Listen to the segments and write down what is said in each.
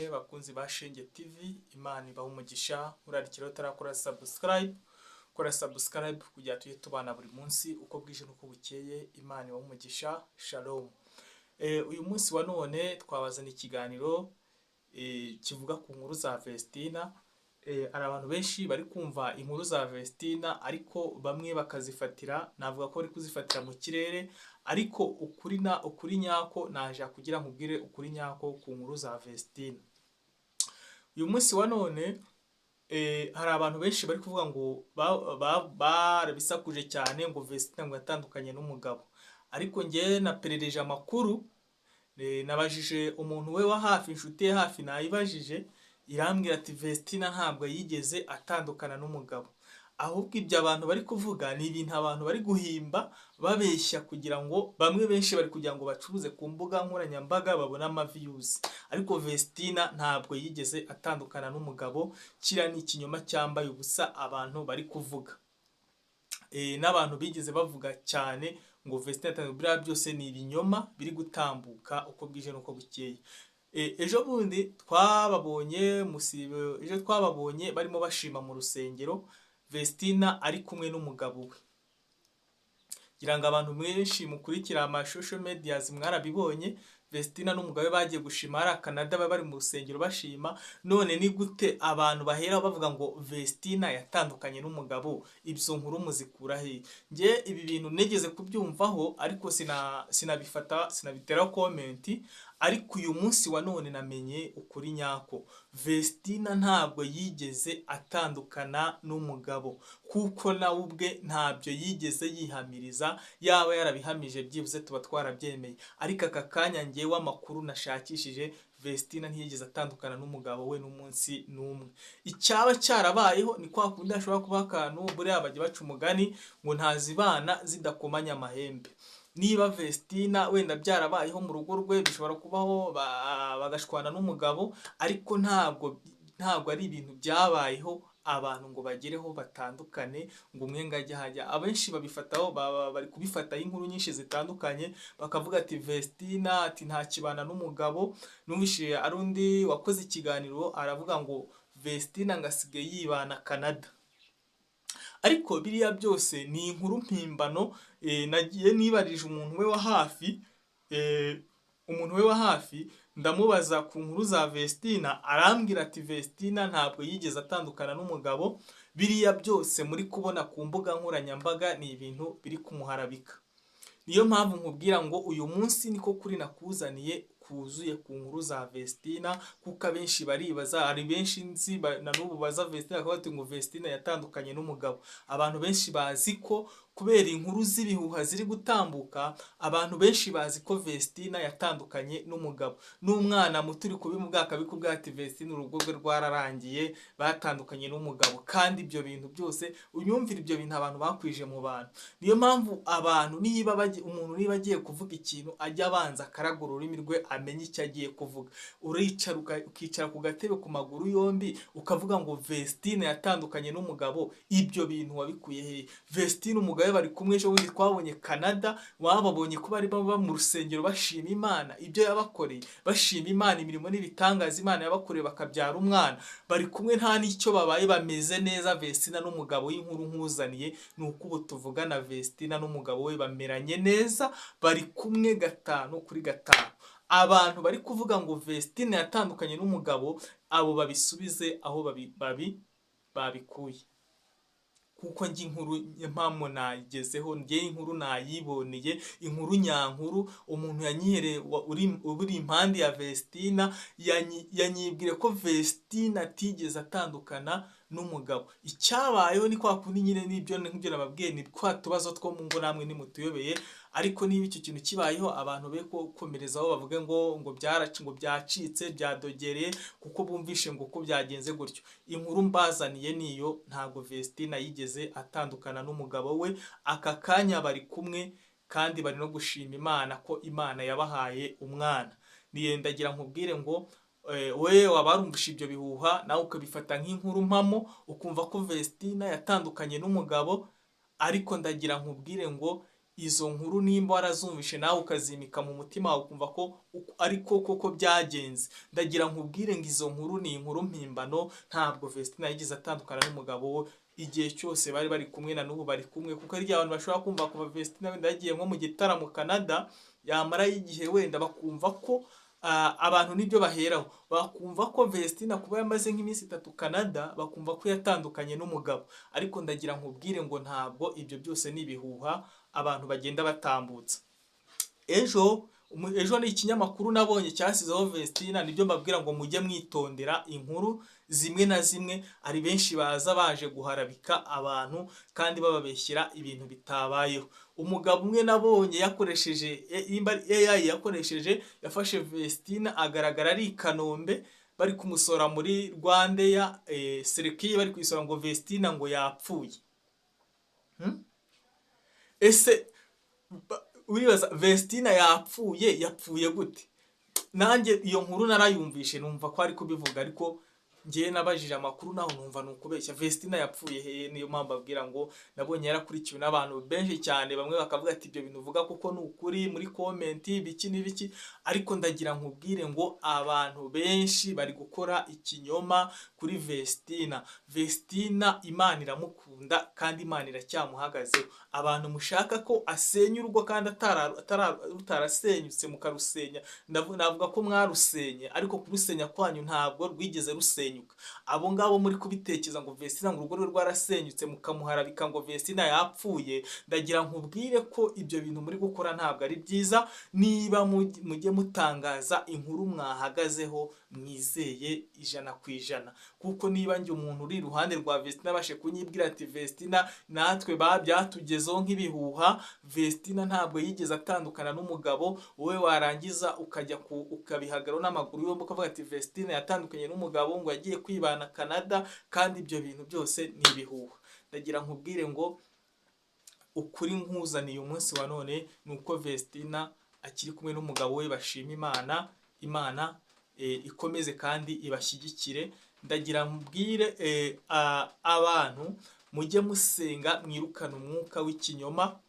Bakunzi ba Shenge TV, Imana ibahe umugisha. Nkurarikira utarakora subscribe, kora subscribe kugira tujye tubana buri munsi uko bwije n'uko bukeye. Imana ibahe umugisha. Shalom. Uyu munsi wa none twabazana ikiganiro kivuga ku nkuru za Vestina. Hari abantu benshi bari kumva inkuru za Vestina, ariko bamwe bakazifatira, navuga ko bari kuzifatira mu kirere, ariko ukuri na ukuri nyako naje kugira nkubwire ukuri nyako ku nkuru za Vestina. Uyu munsi wa none hari abantu benshi bari kuvuga ngo barabisakuje cyane ngo Vestina ngo yatandukanye n'umugabo, ariko njye naperereje amakuru, nabajije umuntu we wa hafi, inshuti ye hafi, nayibajije irambwira ati Vestina ntabwo yigeze atandukana n'umugabo, ahubwo ibyo abantu bari kuvuga ni ibintu abantu bari guhimba babeshya kugira ngo bamwe benshi bari kugira ngo bacuruze ku mbuga nkoranyambaga babone amaviyuzi, ariko Vestina ntabwo yigeze atandukana n'umugabo. Kiriya ni ikinyoma cyambaye ubusa abantu bari kuvuga. N'abantu bigeze bavuga cyane ngo Vestina atandukanye, biriya byose ni ibinyoma biri gutambuka uko bwije n'uko bukeye. Ejo bundi twababonye musibe, ejo twababonye barimo bashima mu rusengero Vestina ari kumwe n'umugabo we. Ngira ngo abantu benshi mukurikira ama social medias mwarabibonye, Vestina n'umugabo we bagiye gushima hari Canada, bari mu rusengero bashima. None ni gute abantu bahera bavuga ngo Vestina yatandukanye n'umugabo? Ibyo nkuru muzikura he? Nge ibi bintu nigeze kubyumvaho, ariko sinabifata, sinabitera comment, ariko uyu munsi wa none namenye ukuri nyako. Vestina ntabwo yigeze atandukana n'umugabo, kuko nawe ubwe ntabyo yigeze yihamiriza. Yaba yarabihamije byibuze tuba twarabyemeye, ariko aka kanya ngewe amakuru nashakishije, Vestina ntiyigeze atandukana n'umugabo we n'umunsi n'umwe. Icyaba cyarabayeho ni kwa kundi hashobora kuba akantu, buriya bajya baca umugani ngo ntazibana zidakomanya amahembe. Niba Vestina wenda byarabayeho mu rugo rwe, bishobora kubaho bagashwana n'umugabo, ariko ntabwo ari ibintu byabayeho abantu ngo bagereho batandukane ngo umwe ngo ajye hajya. Abenshi babifataho, bari kubifataho inkuru nyinshi zitandukanye, bakavuga ati Vestina ati ntakibana n'umugabo. Numvise ari undi wakoze ikiganiro aravuga ngo Vestina ngo asigaye yibana Canada, ariko biriya byose ni inkuru mpimbano. Nagiye nibarije umuntu we wa hafi, umuntu we wa hafi ndamubaza ku nkuru za Vestina, arambwira ati Vestina ntabwo yigeze atandukana n'umugabo, biriya byose muri kubona ku mbuga nkoranyambaga ni ibintu biri kumuharabika. Niyo mpamvu nkubwira ngo uyu munsi niko kuri nakuzaniye kuzuye ku nkuru za Vestina, kuko abenshi baribaza, hari benshi nzi na n'ubu baza Vestina bakavuga bati ngo Vestina yatandukanye n'umugabo. Abantu benshi bazi ko kubera inkuru z'ibihuha ziri gutambuka, abantu benshi bazi ko Vestina yatandukanye n'umugabo. N'umwana muto uri kubimubwira akabikubwira ati Vestina urugo rwe rwararangiye, batandukanye n'umugabo. Kandi ibyo bintu byose unyumvira, ibyo bintu abantu bakwije mu bantu. Niyo mpamvu abantu niba umuntu niba agiye kuvuga ikintu ajya abanza akaragura ururimi rwe amenye icyo agiye kuvuga. Uricara ukicara ku gatebe ku maguru yombi ukavuga ngo Vestina yatandukanye n'umugabo, ibyo bintu wabikuye he? Vestina umugabo bari kumwe ejo bundi twabonye Canada, bababonye ko bari baba mu rusengero bashima Imana ibyo yabakoreye, bashima Imana imirimo n'ibitangaza Imana yabakoreye, bakabyara umwana, bari kumwe nta n'icyo babaye, bameze neza. Vestina n'umugabo w'inkuru nkuzaniye ni uko ubu tuvugana Vestina n'umugabo we bameranye neza, bari kumwe 5 kuri 5. Abantu bari kuvuga ngo Vestina yatandukanye n'umugabo, abo babisubize aho babikuye, kuko njye inkuru mpamo nayigezeho, njye inkuru nayiboneye, inkuru nyankuru umuntu yanyihereye uri impande ya Vestina yanyibwire ko Vestina atigeze atandukana n'umugabo. Icyabayeho ni kwa kundi nyine, nibyo nk'ibyo nababwiye, ni kwa tubazo two mu ngo namwe nimutuyobeye. Ariko niba icyo kintu kibayeho abantu be komerezaho bavuge ngo byaraci, ngo byacitse, byadogereye, kuko bumvishe ngo uko byagenze gutyo. Inkuru mbazaniye niyo, ntabwo Vestina yigeze atandukana n'umugabo we, aka kanya bari kumwe kandi bari no gushima Imana ko Imana yabahaye umwana. Niyendagira nkubwire ngo we wabarumvisha ibyo bihuha nawe ukabifata nk'inkuru mpamo, ukumva ko Vestina yatandukanye n'umugabo, ariko ndagira nkubwire ngo Izo nkuru nimba warazumvishe nawe ukazimika mu mutima wawe ukumva ko ariko koko byagenze, ndagira nkubwire ngo izo nkuru ni inkuru mpimbano. Ntabwo Vestina yigeze atandukana n'umugabo we, igihe cyose bari bari kumwe na n'ubu bari kumwe, kuko ari abantu bashobora kumva kuva Vestina wenda yagiye nko mu gitaramo Canada, yamarayo igihe wenda bakumva ko abantu nibyo baheraho, bakumva ko Vestina kuba yamaze nk'iminsi 3 Canada bakumva ko yatandukanye n'umugabo. Ariko ndagira nkubwire ngo ntabwo ibyo byose ni ibihuha abantu bagenda batambutsa. Ejo ni ikinyamakuru nabonye cyasizeho Vestina, nibyo mbabwira ngo mujye mwitondera inkuru zimwe na zimwe, ari benshi baza baje guharabika abantu kandi bababeshyira ibintu bitabayeho. Umugabo umwe nabonye yakoresheje AI yakoresheje, yafashe Vestina agaragara ari i Kanombe bari kumusora muri Rwandeya, Serikiye bari kuyisora ngo Vestina ngo yapfuye. Ese uribaza Vestina yapfuye, yapfuye gute? Nanjye iyo nkuru narayumvishe numva ko ari kubivuga, ariko ngiye nabajije amakuru naho numva ni ukubeshya. Vestina yapfuye hehe? Niyo mpamvu abwira ngo nabonye yarakurikiwe n'abantu benshi cyane, bamwe bakavuga ati ibyo bintu uvuga kuko ni ukuri muri comment biki n'ibiki, ariko ndagira nkubwire ngo abantu benshi bari gukora ikinyoma kuri Vestina. Vestina Imana iramukunda kandi Imana iracyamuhagazeho. Abantu mushaka ko asenya urugo kandi rutarasenyutse mukarusenya, navuga ko mwarusenye, ariko kurusenya kwanyu ntabwo rwigeze rusenyuka. Abo ngabo muri kubitekereza ngo Vestina ngo urugo rwe rwarasenyutse mukamuharabika ngo Vestina yapfuye, ndagira nkubwire ko ibyo bintu muri gukora ntabwo ari byiza. Niba mujye mutangaza inkuru mwahagazeho mwizeye 100%, kuko niba njye umuntu uri iruhande rwa Vestina abashe kunyibwira ati Vestina natwe byatugezeho nk'ibihuha, Vestina ntabwo yigeze atandukana n'umugabo, wowe warangiza ukajya ukabihagaraho n'amaguru yombi ukavuga ati Vestina yatandukanye n'umugabo ngo yagiye kwibana Canada, kandi ibyo bintu byose ni ibihuha. Ndagira nkubwire ngo ukuri nkuzaniye umunsi wa none ni uko Vestina akiri kumwe n'umugabo we, bashima Imana, Imana ikomeze kandi ibashyigikire. Ndagira mbwire abantu mujye musenga mwirukana umwuka w'ikinyoma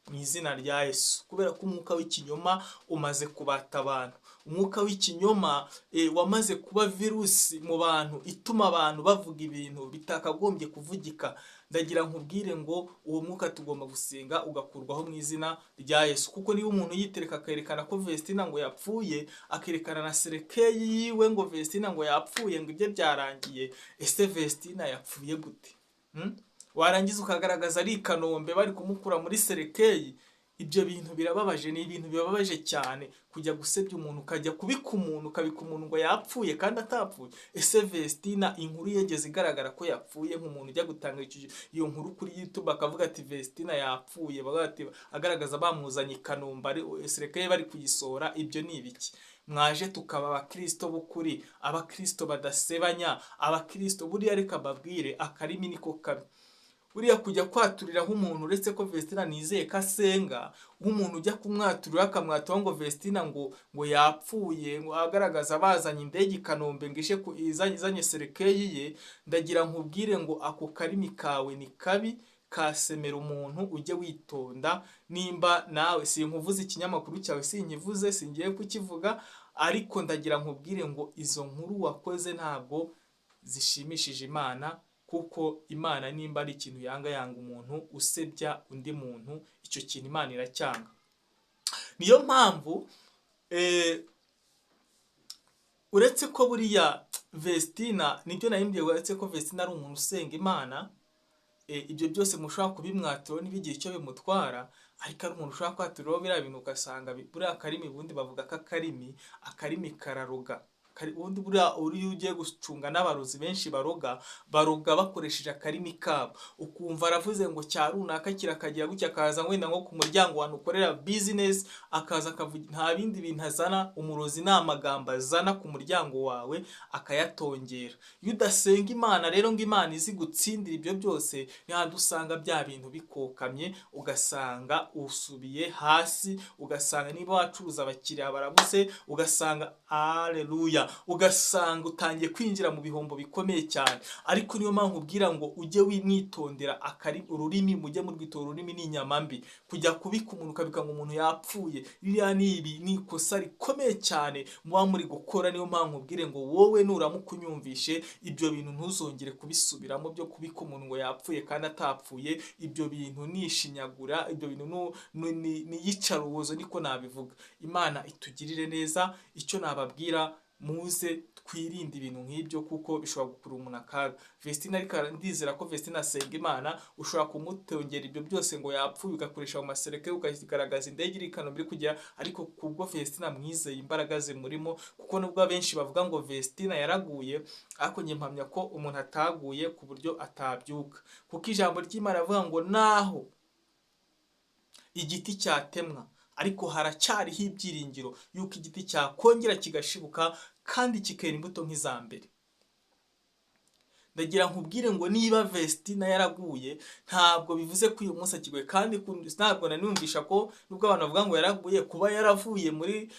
mu izina rya Yesu, kubera ko umwuka w'ikinyoma umaze kubata abantu. Umwuka w'ikinyoma wamaze kuba virusi mu bantu, ituma abantu bavuga ibintu bitakagombye kuvugika. Ndagira nkubwire ngo uwo mwuka tugomba gusenga ugakurwaho mu izina rya Yesu, kuko niba umuntu yitereka akerekana ko Vestina ngo yapfuye, akerekana na serekeyi yiwe ngo Vestina ngo yapfuye ngo ibye byarangiye, ese Vestina yapfuye gute? Warangiza ukagaragaza ari i Kanombe bari kumukura muri serekeyi. Ibyo bintu birababaje, ni ibintu bibabaje cyane kujya gusebya umuntu, ukajya kubika umuntu, ukabika umuntu ngo yapfuye kandi atapfuye. Ese Vestina inkuru yegeze igaragara ko yapfuye, nk'umuntu ujya gutanga iyo nkuru kuri YouTube akavuga ati Vestina yapfuye, agaragaza bamuzanye i Kanombe serekeyi bari kuyisohora, ibyo ni ibiki? Mwaje tukaba abakristo b'ukuri, abakristo badasebanya, abakristo buriya reka babwire akarimi niko kabi. Buriya kujya kwaturiraho umuntu, uretse ko Vestina nizeye ko asenga, nk'umuntu ujya kumwaturira akamwatura ngo Vestina ngo yapfuye, ngo agaragaza bazanye indege i Kanombe ngo ije izanye serekeyi ye, ndagira nkubwire ngo ako karimi kawe ni kabi, kasemera umuntu, ujye witonda. Nimba nawe sinkuvuze ikinyamakuru cyawe, sinkivuze, singiye kukivuga, ariko ndagira nkubwire ngo izo nkuru wakoze ntabwo zishimishije Imana, kuko Imana nimba ari ikintu yanga, yanga umuntu usebya undi muntu, icyo kintu Imana iracyanga. Niyo mpamvu uretse ko buriya Vestina, nibyo nayimbwiye, uretse ko Vestina ari umuntu usenga Imana, ibyo byose mushobora kubimwatura ntibigire icyo bimutwara, ariko ari umuntu ushobora kwaturiraho biriya bintu ugasanga buriya akarimi, ubundi bavuga ko akarimi kararoga. Ubundi buriya iyo ugiye gucunga n'abarozi benshi baroga, baroga bakoresheje akarimi kabo, ukumva aravuze ngo cya runaka kirakagira gutya, akaza wenda nko ku muryango wantu ukorera business, akaza akavuga nta bindi bintu azana, umurozi ni amagambo azana ku muryango wawe akayatongera. Iyo udasenga Imana rero ngo Imana izi gutsindira ibyo byose, ni usanga bya bintu bikokamye, ugasanga usubiye hasi, ugasanga niba wacuruza abakiriya barabuze, ugasanga haleluya. Oya, ugasanga utangiye kwinjira mu bihombo bikomeye cyane. Ariko niyo mpamvu ubwira ngo ujye wimwitondera akari ururimi, mujye murwitora. Ururimi ni inyama mbi. Kujya kubika umuntu, ukabika ngo umuntu yapfuye, ririya ni ibi ni ikosa rikomeye cyane muba muri gukora. Niyo mpamvu ubwire ngo wowe nuramuka unyumvishe, ibyo bintu ntuzongere kubisubiramo byo kubika umuntu ngo yapfuye kandi atapfuye. Ibyo bintu ni ishinyagura, ibyo bintu ni iyicarubozo, niko nabivuga. Imana itugirire neza. Icyo nababwira, muze twirinde ibintu nk'ibyo kuko bishobora gukurura umuntu akaga. Vestine, ariko ndizera ko Vestine asenga Imana. Ushobora kumutongera ibyo byose ngo yapfuye, ugakoresha mu masereke, ukagaragaza indege iri i Kanombe iri kugera, ariko kubwo Vestine amwizeye, imbaraga zimurimo, kuko nubwo abenshi bavuga ngo Vestine yaraguye, ariko njye mpamya ko umuntu ataguye ku buryo atabyuka, kuko ijambo ry'Imana rivuga ngo naho igiti cyatemwa, ariko haracyariho ibyiringiro yuko igiti cyakongera kigashibuka kandi kikera imbuto nk'iza mbere. Ndagira nkubwire ngo niba Vestina yaraguye, ntabwo bivuze ko uyu munsi akiguye. Kandi ntabwo nanumvisha ko nubwo abantu bavuga ngo yaraguye, kuba yaravuye muri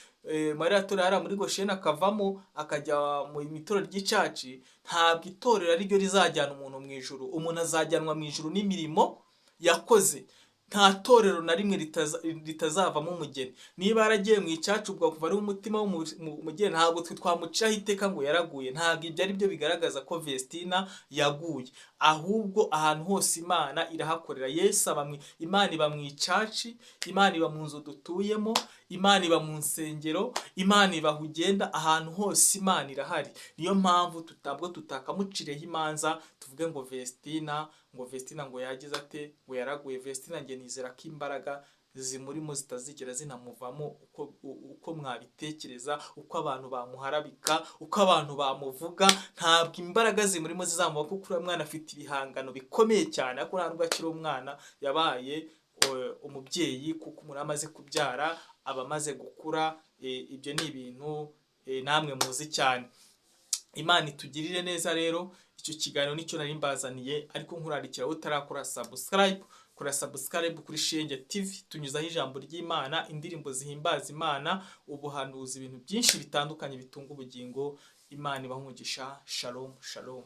Mariya Torero hariya muri Gosheni, akavamo akajya mu itorero ry'icaci, ntabwo itorero ari ryo rizajyana umuntu mu ijuru. Umuntu azajyanwa mu ijuru n'imirimo yakoze. Nta torero na rimwe ritazavamo umugeni. Niba yaragiye mu icacu, ubwo kuva ari umutima w'umugeni, ntabwo twe twamucaho iteka ngo yaraguye. Ntabwo ibyo ari byo bigaragaza ko Vestina yaguye, ahubwo ahantu hose Imana irahakorera. Yesu aba mu, Imana iba mu icaci, Imana iba mu nzu dutuyemo, Imana iba mu nsengero, Imana iba aho ugenda, ahantu hose Imana irahari. Niyo mpamvu tutabwo tutakamucireho imanza tuvuge ngo Vestina, ngo Vestina ngo yagize ate, ngo yaraguye. Vestina, njye nizera ko imbaraga zimurimo zitazigera zinamuvamo, uko mwabitekereza, uko abantu bamuharabika, uko abantu bamuvuga, ntabwo imbaraga zimurimo zizamuva, kuko uriya mwana afite ibihangano bikomeye cyane. Ariko ntabwo akiri umwana, yabaye umubyeyi, kuko umuntu amaze kubyara aba amaze gukura. Ibyo ni ibintu namwe muzi cyane. Imana itugirire neza. Rero icyo kiganiro nicyo nari mbazaniye, ariko nkurarikira utarakora subscribe, kora subscribe kuri Shenge TV. Tunyuzaho ijambo ry'Imana, indirimbo zihimbaza Imana, ubuhanuzi, ibintu byinshi bitandukanye bitunga ubugingo. Imana ibahe umugisha. Shalom, shalom.